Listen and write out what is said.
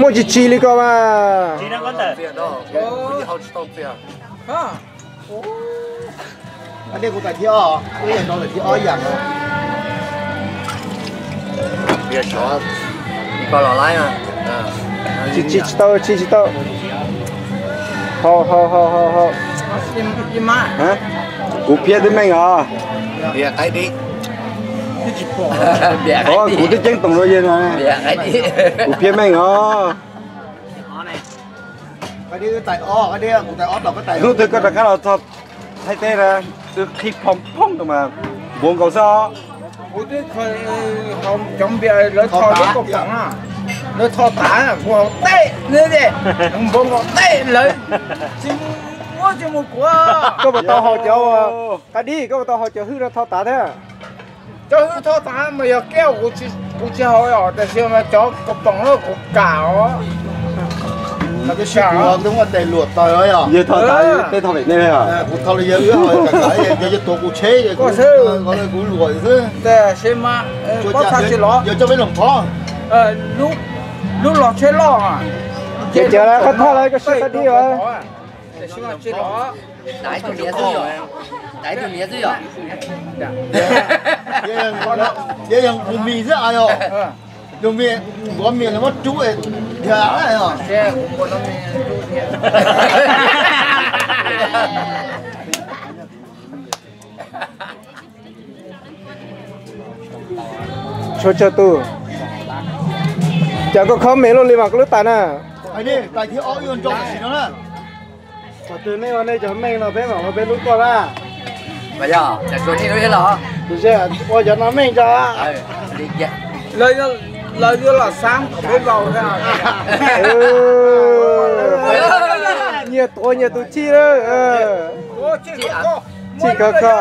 Ua tsis tsis li ko mas. Nej kuv tais thib ob, wb yog rau tais thib ob yam no. Tsis tsis tsis tau, tsis tsis tau. Hau hau hau hau hau. Kuv phiab twb meej os. Kuv twb ceeb toom rau yawg no. Kuv phiab meej os. Hnub twg koj rov qab los txog Thaib teb na, twb qhib phoo phoo no mas npuav nkaus xwb os. Kuv twb cov npias lawv tho lub kauj poom na, lawv tho tav kuv haus teb, npuav nkaus teb lawv tsis muab tsis mus kuav. Koj puas tau haus cov, Qab Dib, koj puas tau haus cov hwj no tho tav thiab? Cov hwj tho tav mas yog kiag kuv tsis haus os, tab sis mas cov kauj poom no kuv kam os. Yawg tho tav, peb tho pem nej os. Kuv tho li yawg wb haus, yawg tuav kuv tsheb, kuv luam xwb. Tab sis mas, yawg coj peb los phov. Lub los tsheb loj. Ces cov lawv qab thoj lawv koj siab Qab Dib os. Yog tus miv xwb os. Yog tus miv xwb os. Tus miv, nquav mias los muab rub dhia. Tshuav tsawg tus? Cas koj comment luaj li mas koj lub tais na. Tais thib ob yuav nrau tam sim no na. Thaum twg nej ua nej cov meej no peb mam ua peb lub tuaj na. Ua cov no meej tso. Lawv yuav los xaab kom peb vau thiab. Nyias tuav nyias tus chij lawm. Chij khov kho.